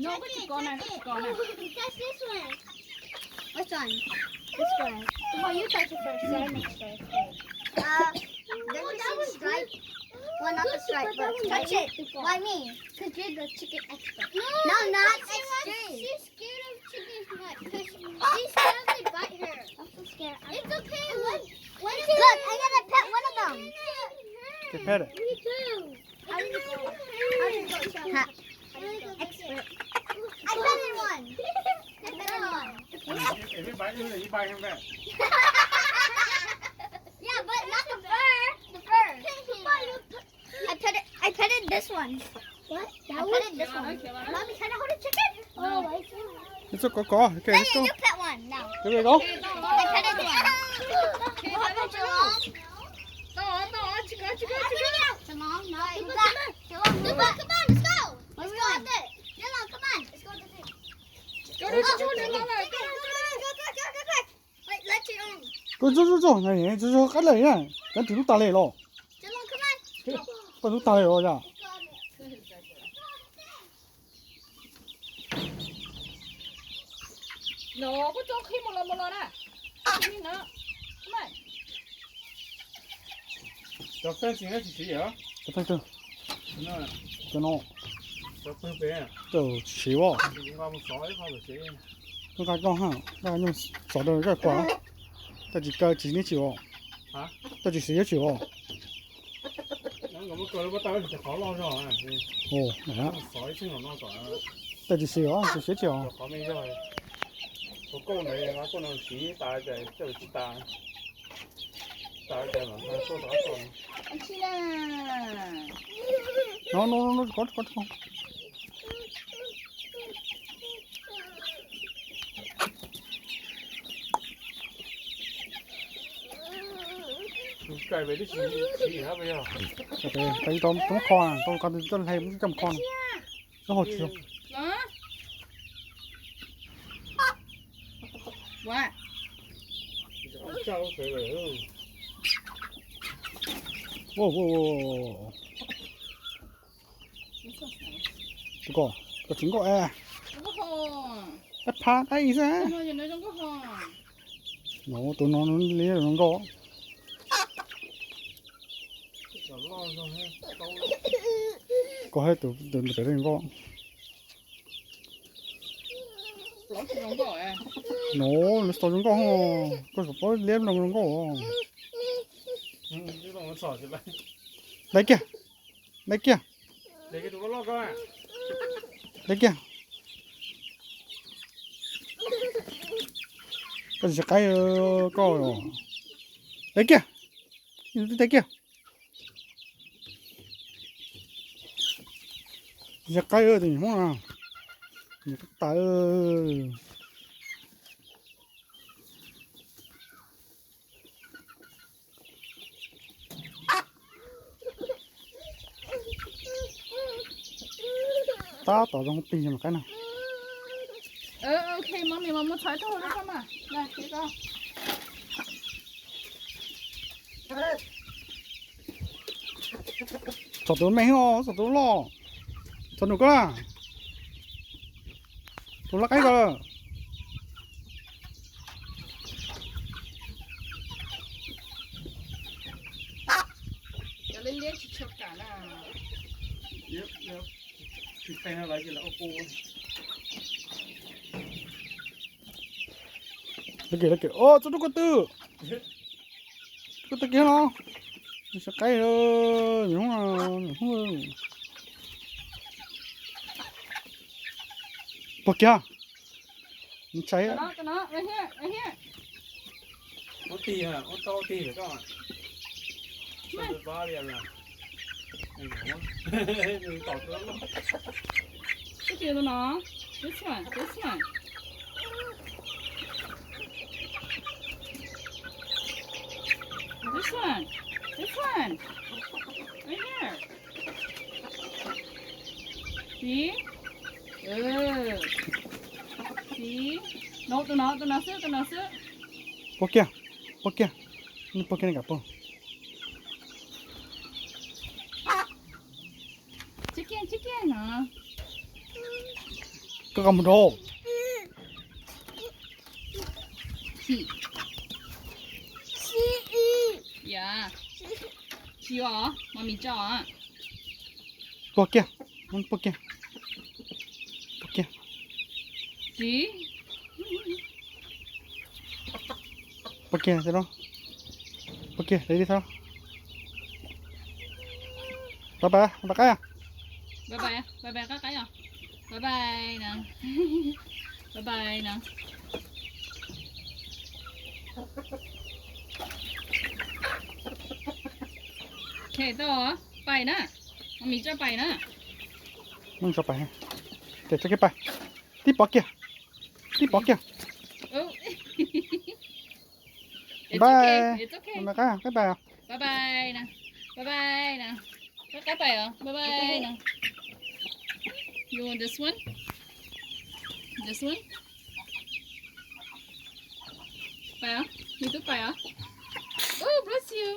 Koj tsis kov na, koj tsis kov na. Catch this one. Which one? This one. Come on, you touch it first, so I make sure it's good. Uh, there's a stripe. Well, not the stripe, but touch it. Why me? Because you're the chicken expert. No, no, not it's straight. She's scared of chicken smut. 'Cause she scared they bite her. I'm so scared. It's okay. Look, I'm gonna pet one of them. Just pet it. Me too. How does it go? How does it go? Huh. Expert. I petted one. I petted one. If it bites you, you bite him back. Yeah, but not the fur. The fur. I petted, I petted this one. What? That one? I petted this one. Mommy, can I hold a chicken? Oh, I see. Ib txoj kov kov, okay, let's go. You pet one now. Here we go. I petted one. Come on, come on, let's go. Let's go out there. Dylan, come on. Let's go out there. Go, go, go, go, go, go, go, go, go, go, go. Wait, let you on. Go, go, go, go. Qab lawm na, koj tus lub tas li los. Dylan, come on. Koj lub tas li los yom. No, koj tso qhib mus los mus los na. Qhib no. Come on. Cov fencing no tsis siv yom? Cov fencing. No. Cov no. Cov pw pem. Cov tsis siv os. Nqa mus xov ib qho lawm ces. Nqa coj ha, nqa nyuj xov rau zaj kuas. Coj tsis kaw tsis neb tsis os. Coj tsis siv yuav tsis os. Coj tsis siv os, tsis siv tsis os. No, no, no, no, có, có, có. Cais pem twb tsis siv hab puas yog? Cais pem tau muab kho, tau kho twb coj hle muab coj mus kho no. Lub hauv tsis. Ua, ua, ua, ua. Tus ko, koj tsis nkauj es. Ab pha ab ib xwb. No tus no li zoo nkauj. Koj hais tus tus pem zoo nkauj. No, lawv tau zoo nkauj, koj tsis paub liab zoo nkauj. Dai kiag, dai kiag. Dai kiag. Koj tsis qaib koj. Dai kiag. Dai kiag. Tsis qaib tus niam Hmoob no. Niam qab tas. Tab tom zoo plig mas qaib no. Txog tus me os, txog tus loj. Txog nus koj. Tus loj qaib ko. Lawv kiag, lawv kiag, o, txog rau ko tw. Ko tw kiag no. Sab qaib, niam Hmoob, niam Hmoob. Pog kiag. Ntshai. Ua tig, ua tau tig lawm koj. Cái gì nó? This one, this one. This one, this one. Right here. See? Good. See? No, tus no, tus no xwb, tus no xwb. Pog kiag, pog kiag. Pog kiag, pog. Chicken, chicken hả? Qos mus rau. Tsis, tsis yuav os, mami tso. Puag kiag, puag kiag, puag kiag. Tsis. Puag kiag, puag kiag, dej dib txhob. Bye bye, bye bye qab. Bye bye, bye bye qab qab os. Bye bye na. Bye bye na. Ok, tau, pais na. Mami tso pais na. Mami tso pais. Ces tso kiag pais. Tib pov kiag. Tib pov kiag. Bye. Bye bye qab, bye bye. Bye bye na. Bye bye na. Qab qab pais os. Bye bye na. You want this one? This one? Pais os. Mami twb pais os. Oh, bless you.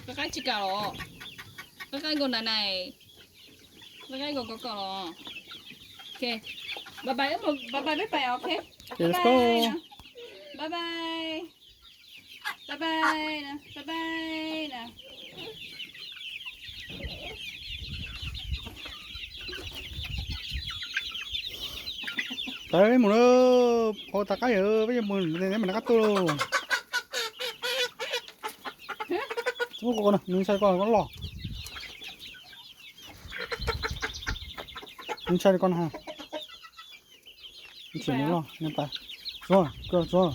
Qab qab tsis kam los. Qab qab nkaus na nais. Qab qab nkaus kom kom los. Ok. Bye bye, bye bye peb pais os, ok. Let's go. Bye bye. Bye bye na, bye bye na. Tawm mus lawm, peb tag qab yom, peb yuav mus neb mam nqa qab tuaj lauj. Nws ntshai koj loj. Nws ntshai koj na. Nws tseem loj, nws pais. Tsuag, koj tsuag.